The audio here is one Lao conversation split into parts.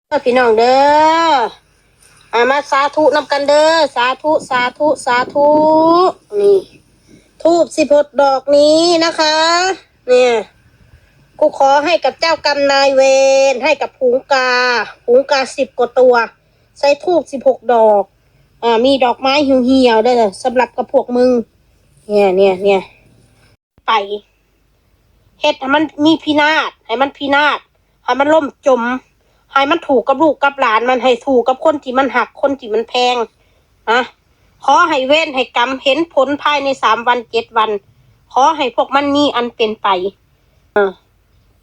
ເດີພີ່ນ້ອງເດີ ອາ ມາສາທຸນຳກັນເດີ ສາທຸ ສາທຸ ສາທຸ ນີ້ ທູບສິບຫົກດອກນີ້ນະຄະ ນີ້ ກູຂໍໃຫ້ກັບເຈົ້າກຳນາຍເວນ ໃຫ້ກັບຝູງກາ ຝູງກາສິບກວ່າຕົວ ໃສ່ທູບສິບຫົກດອກ ອາ ມີດອກໄມ້ຫ່ຽວໆເດີ ສຳລັບກັບພວກມຶງ ເນຍ ເນຍ ເນຍ. ໄປ ເຮັດໃຫ້ມັນມີພິນາດ ໃຫ້ມັນພິນາດ ໃຫ້ມັນລົ້ມຈົມ ໃຫ້ມັນຖືກກັບລູກກັບຫຼານມັນ ໃຫ້ຖືກກັບຄົນທີ່ມັນຮັກ ຄົນທີ່ມັນແພງນະ. ຂໍໃຫ້ເວນໃຫ້ກຳເຫັນຜົນພາຍໃນສາມວັນເຈັດວັນ ຂໍໃຫ້ພວກມັນມີອັນເປັນໄປ ເອີ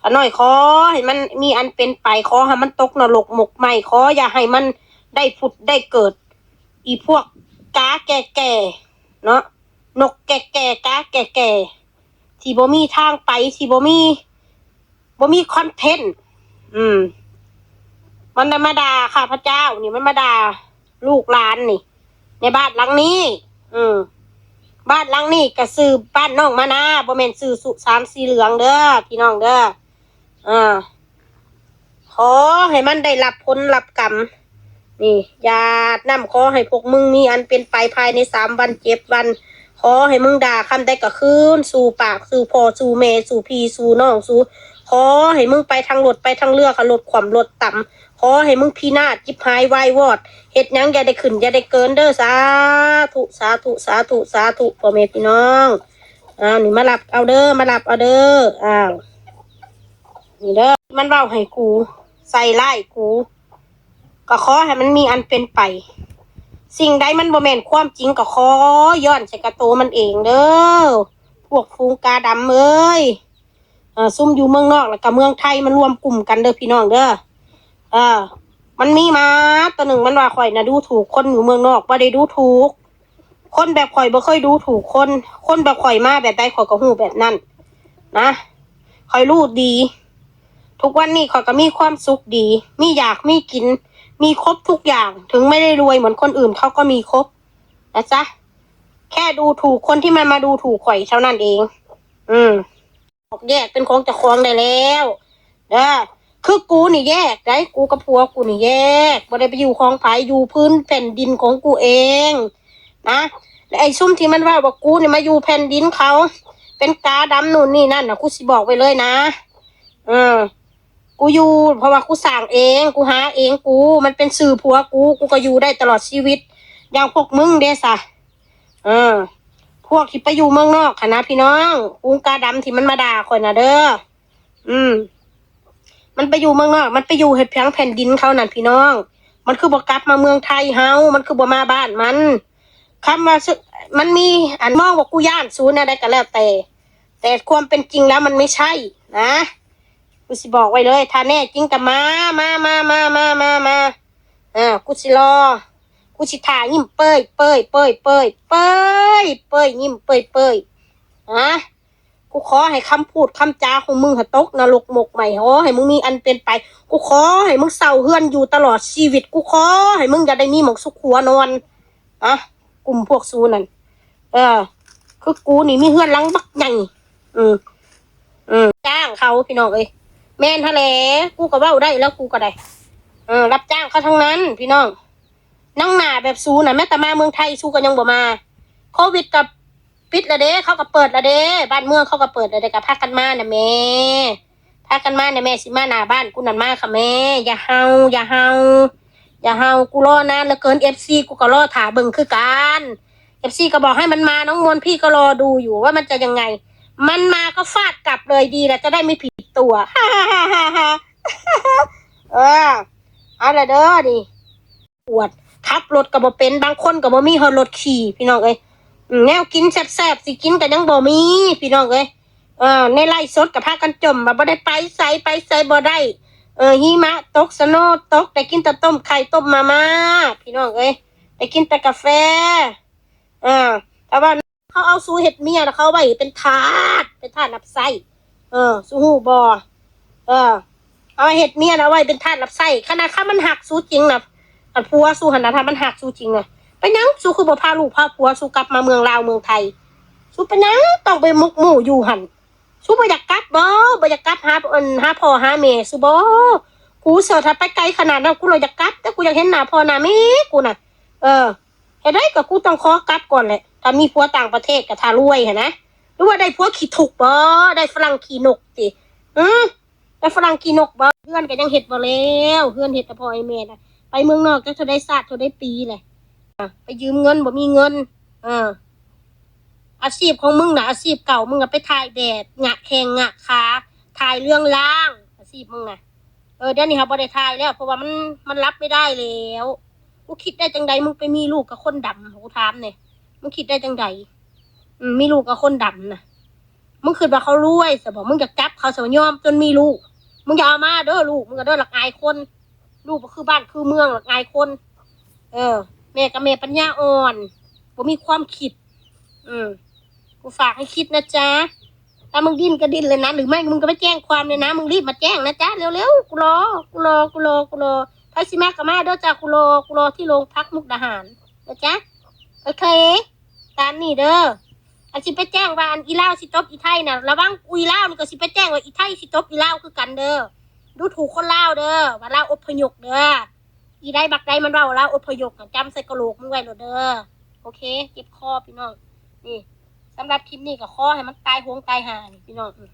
ຂ້ານ້ອຍຂໍໃຫ້ມັນມີອັນເປັນໄປ ຂໍໃຫ້ມັນຕົກນະລົກໝົກໄໝ້ ຂໍຢ່າໃຫ້ມັນໄດ້ຜຸດໄດ້ເກີດ ອີພວກກາແກ່ໆເນາະ ນົກແກ່ໆ ກາແກ່ໆ ທີ່ບໍ່ມີທາງໄປ ທີ່ບໍ່ມີ ບໍ່ມີຄອນເທັນ ອືມ ມັນໄດ້ມາດ່າຂ້າພະເຈົ້ານີ້ ມັນມາດ່າລູກຫຼານນີ້ ໃນບ້ານຫຼັງນີ້ ອືມ ບ້ານຫຼັງນີ້ກະຊື່ບ້ານນ້ອງມານາ ບໍ່ແມ່ນຊື່ສາມສີເຫຼືອງເດີ ພີ່ນ້ອງເດີ ເອີ ຂໍໃຫ້ມັນໄດ້ຮັບຜົນຮັບກຳ ນີ້ ຢາດນຳ ຂໍໃຫ້ພວກມຶງມີອັນເປັນໄປພາຍໃນສາມວັນເຈັດວັນ ຂໍໃຫ້ມຶງດ່າຄຳໃດກໍຄືນສູ່ປາກສູ່ພໍ່ສູ່ແມ່ສູ່ພີ່ສູ່ນ້ອງສູ່ ຂໍໃຫ້ມຶງໄປທາງລົດໄປທາງເຮືອ ກໍລົດຂວ້ຳລົດຕຳ ຂໍໃຫ້ມຶງພິນາດຈິບຫາຍວາຍວອດ ເຮັດຫຍັງຢ່າໄດ້ຂຶ້ນຢ່າໄດ້ເກີນເດີ ສາທຸ ສາທຸ ສາທຸ ສາທຸ ພໍ່ແມ່ພີ່ນ້ອງ ອ້າວ ນີ້ມາຮັບເອົາເດີ ມາຮັບເອົາເດີ ອ້າວ ນີ້ເດີ ມັນເວົ້າໃຫ້ກູ ໃສ່ຮ້າຍກູ ກໍຂໍໃຫ້ມັນມີອັນເປັນໄປ ສິ່ງໃດມັນບໍ່ແມ່ນຄວາມຈິງກໍຂໍຍ້ອນໃສ່ກະໂຕມັນເອງເດີ ພວກຝູງກາດຳເອີຍ ເອີ ຊຸມຢູ່ເມືອງນອກ ແລ້ວກະເມືອງໄທ ມາລວມກຸ່ມກັນເດີພີ່ນ້ອງເດີ ເອີ ມັນມີມາໂຕໜຶ່ງ ມັນວ່າຂ້ອຍນະດູຖູກຄົນຢູ່ເມືອງນອກ ບໍ່ໄດ້ດູຖູກ ຄົນແບບຂ້ອຍບໍ່ເຄີຍດູຖູກຄົນ ຄົນແບບຂ້ອຍມາແບບໃດ ຂ້ອຍກໍຮູ້ແບບນັ້ນນະ ຂ້ອຍຮູ້ດີ ທຸກວັນນີ້ຂ້ອຍກໍມີຄວາມສຸກດີ ມີຢາກມີກິນ ມີຄົບທຸກຢ່າງ ເຖິງໄມ່ໄດ້ລວຍເໝືອນຄົນອື່ນ ເຂົາກໍມີຄົບນະຈະ ແຄ່ດູຖູກຄົນທີ່ມັນມາດູຖູກຂ້ອຍເທົ່ານັ້ນເອງ ອືມ. ອອກແຍກເປັນຂອງເຈົ້າຂອງໄດ້ແລ້ວເດີ ຄືກູນີ້ແຍກໄດ໋ ກູກັບຜົວກູນີ້ແຍກ ບໍ່ໄດ້ໄປຢູ່ຂອງໃຜ ຢູ່ພື້ນແຜ່ນດິນຂອງກູເອງນະ ແລະ ໄອ້ຊຸມທີ່ມັນເວົ້າວ່າກູນີ້ມາຢູ່ແຜ່ນດິນເຂົາ ເປັນກາດຳໂນ່ນນີ້ນັ້ນນະ ກູຊິບອກໄວ້ເລີຍນະ ເອີ ກູຢູ່ ເພາະວ່າກູສ້າງເອງ ກູຫາເອງ ກູ ມັນເປັນຊື່ຜົວກູ ກູກໍຢູ່ໄດ້ຕະຫຼອດຊີວິດ ຢ່າງພວກມຶງເດຊະ ເອີ ພວກທີ່ໄປຢູ່ເມືອງນອກຫັ້ນນະພີ່ນ້ອງ ຝູງກາດຳທີ່ມັນມາດ່າຂ້ອຍນະເດີ ອືມ ມັນໄປຢູ່ເມືອງນອກ ມັນໄປຢູ່ເຮັດພຽງແຜ່ນດິນເຂົານັ້ນພີ່ນ້ອງ ມັນຄືບໍ່ກັບມາເມືອງໄທເຮົາ ມັນຄືບໍ່ມາບ້ານມັນ ຄຳວ່າ ມັນມີ ອັນ ມອງວ່າກູຢ້ານສູແນວໃດກໍແລ້ວແຕ່ ແຕ່ຄວາມເປັນຈິງແລ້ວມັນບໍ່ໃຊ່ນະ ກູຊິບອກໄວ້ເລີຍ ຖ້າແນ່ຈິງກໍມາ ມາ ມາ ເອີ ກູຊິລໍ ກູຊິຖ້າຍິ້ມເປີຍ ເປີຍ ເປີຍ ຍິ້ມເປີຍ ເປີຍ ຍິ້ມເປີຍ ເປີຍ ຮະ ກູຂໍໃຫ້ຄຳພູດຄຳຈາຂອງມຶງຫັ້ນຕົກນະລົກໝົກໄໝ້ ຂໍໃຫ້ມຶງມີອັນເປັນໄປ ກູຂໍໃຫ້ມຶງເຊົ່າເຮືອນຢູ່ຕະຫຼອດຊີວິດ ກູຂໍໃຫ້ມຶງຢ່າໄດ້ມີໝ່ອງສຸກຫົວນອນ ນະ ກຸ່ມພວກສູນັ້ນ ເອີ ຄືກູນີ້ມີເຮືອນຫຼັງບັກໃຫຍ່ ອືມ ອືມ ຈ້າງເຂົາພີ່ນ້ອງເອີຍ ແມ່ນຫັ້ນແຫຼະ ກູກໍເວົ້າໄດ້ແລ້ວ ກູກໍໄດ້ ເອີ ຮັບຈ້າງເຂົາທັງນັ້ນພີ່ນ້ອງ ໜັງໜ້າແບບສູນະ ແມ້ແຕ່ມາເມືອງໄທສູກໍຍັງບໍ່ມາ ໂຄວິດກໍປິດແລ້ວເດ້ ເຂົາກໍເປີດແລ້ວເດ້ ບ້ານເມືອງເຂົາກໍເປີດແລ້ວເດ້ ກໍພາກັນມານະແມ່ ພາກັນມາແດ່ແມ່ ຊິມາໜ້າບ້ານກູນັ້ນມາຄ່ະແມ່ ຢ່າເຫົ່າ ຢ່າເຫົ່າ ຢ່າເຫົ່າ ກູລໍນານເຫຼືອເກີນ ເອັຟຊີ ກູກໍລໍຖ້າເບິ່ງຄືກັນ ເອັຟຊີ ກໍບອກໃຫ້ມັນມາ ນ້ອງມວນ ພີ່ກໍລໍດູຢູ່ວ່າມັນຈະຍັງໄງ ມັນມາກໍຟາດກັບເລີຍ ດີແລ້ວຈະໄດ້ໄມ່ຜິດຕົວ ເອີ ເອົາລະເດີນີ້ ປວດ ຂັບລົດກໍບໍ່ເປັນ ບາງຄົນກໍບໍ່ມີຮອດລົດຂີ່ພີ່ນ້ອງເອີຍ ອືມ ແນວກິນແຊບໆ ຊິກິນກໍຍັງບໍ່ມີພີ່ນ້ອງເອີຍ ເອີ ໃນໄລຟ໌ສົດກໍພາກັນຈົ່ມວ່າບໍ່ໄດ້ໄປໃສ ໄປໃສບໍ່ໄດ້ ເອີ ຫິມະຕົກ ສະໂນຕົກ ໄດ້ກິນແຕ່ຕົ້ມໄຂ່ຕົ້ມມາມ່າ ພີ່ນ້ອງເອີຍ ໄດ້ກິນແຕ່ກາແຟ ເອີ ແຕ່ວ່າ ເຂົາເອົາສູເຮັດເມຍນະ ເຂົາເອົາໄວ້ເປັນທາດ ເປັນທາດຮັບໃຊ້ ເອີ ສູຮູ້ບໍ່ ເອີ ເອົາໄວ້ເຮັດເມຍນະ ເອົາໄວ້ເປັນທາດຮັບໃຊ້ ຂະໜາດຄັນມັນຮັກສູຈິງນະ ອັນຜົວສູຫັ້ນນະ ຖ້າມັນຮັກສູຈິງນະ ເປັນຫຍັງສູຄືບໍ່ພາລູກພາຜົວສູກັບມາເມືອງລາວເມືອງໄທ ສູເປັນຫຍັງຕ້ອງໄປໝົກໝູ່ຢູ່ຫັ້ນ ສູບໍ່ຢາກກັບບໍ ບໍ່ຢາກກັບຫາ ອັນ ຫາພໍ່ຫາແມ່ສູບໍ ກູ ກູເສີດ ຖ້າໄປໄກຂະໜາດນັ້ນ ກູລະຢາກກັບ ແຕ່ກູຢາກເຫັນໜ້າພໍ່ໜ້າແມ່ກູນະ. ເອີ ເຮັດໃດກໍກູຕ້ອງຂໍກັບກ່ອນແຫຼະ ຖ້າມີຜົວຕ່າງປະເທດກໍຖ້າລວຍຫັ້ນນະ ຫຼືວ່າໄດ້ຜົວຂີ້ທຸກບໍ ໄດ້ຝຣັ່ງຂີ້ນົກຕິ ອື ໄດ້ຝຣັ່ງຂີ້ນົກບໍ ເຮືອນກໍຍັງເຮັດບໍ່ແລ້ວ ເຮືອນເຮັດແຕ່ພໍ່ໃຫ້ແມ່ນະ ໄປເມືອງນອກຈັກເທົ່າໃດຊາດເທົ່າໃດປີແຫຼະ ໄປຢືມເງິນບໍ່ມີເງິນ ເອີ ອາຊີບຂອງມຶງນະ ອາຊີບເກົ່າມຶງນະ ໄປຖ່າຍແບບ ຫງາກແຂ້ງຫງາກຂາ ຖ່າຍເລື່ອງລາງ ອາຊີບມຶງນະ. ເອີ ດຽວນີ້ເຮົາບໍ່ໄດ້ຖ່າຍແລ້ວ ເພາະວ່າມັນ ມັນຮັບໄມ່ໄດ້ແລ້ວ. ມຶງຄິດໄດ້ຈັ່ງໃດ ມຶງໄປມີລູກກັບຄົນດຳ ກູຖາມແດ່ ມຶງຄິດໄດ້ຈັ່ງໃດ ອືມ ມີລູກກັບຄົນດຳນະ ມຶງຄິດວ່າເຂົາລວຍຊະບໍ ມຶງຢາກຈັບເຂົາຊະບໍ ຍອມຈົນມີລູກ ມຶງຢ່າເອົາມາເດີລູກ ມຶງກໍເດີ ລັກອາຍຄົນ ລູກບໍ່ຄືບ້ານຄືເມືອງ ລັກອາຍຄົນ. ເອີ ແມ່ກໍແມ່ປັນຍາອ່ອນ ບໍ່ມີຄວາມຄິດ ອືມ ກູຝາກໃຫ້ຄິດນະຈ໊ະ ຖ້າມຶງດີ້ນກໍດີ້ນແລ້ວນະ ຫຼືໄມ່ມຶງກໍໄປແຈ້ງຄວາມແລ້ວນະ ມຶງຣີບມາແຈ້ງນະຈ໊ະ ເລັວໆ ກູລໍ ກູລໍ ກູລໍ ກູລໍ ໃຜຊິມາກໍມາເດີຈ້ະ ກູລໍ ກູລໍທີ່ໂຮງພັກມຸກດາຫານນະຈ໊ະ ໂອເຄ ຕາມນີ້ເດີ. ອັນຊິໄປແຈ້ງວ່າອັນອີລາວຊິຕົບອີໄທນະ ລະວັງ ອີລາວນີ້ກໍຊິໄປແຈ້ງວ່າອີໄທຊິຕົບອີລາວຄືກັນເດີ ດູຖູກຄົນລາວເດີ ວ່າລາວອົບພະຍົບເດີ. ອີໃດບັກໃດມັນເວົ້າລາວອົບພະຍົບ ຈຳໃສ່ກະໂຫຼກມຶງໄວ້ໂລດເດີ ໂອເຄ ເຈັບຄໍພີ່ນ້ອງ. ນີ້ ສຳລັບຄລິບນີ້ກໍຂໍໃຫ້ມັນຕາຍໂຫງຕາຍຫານີ້ພີ່ນ້ອງ ອື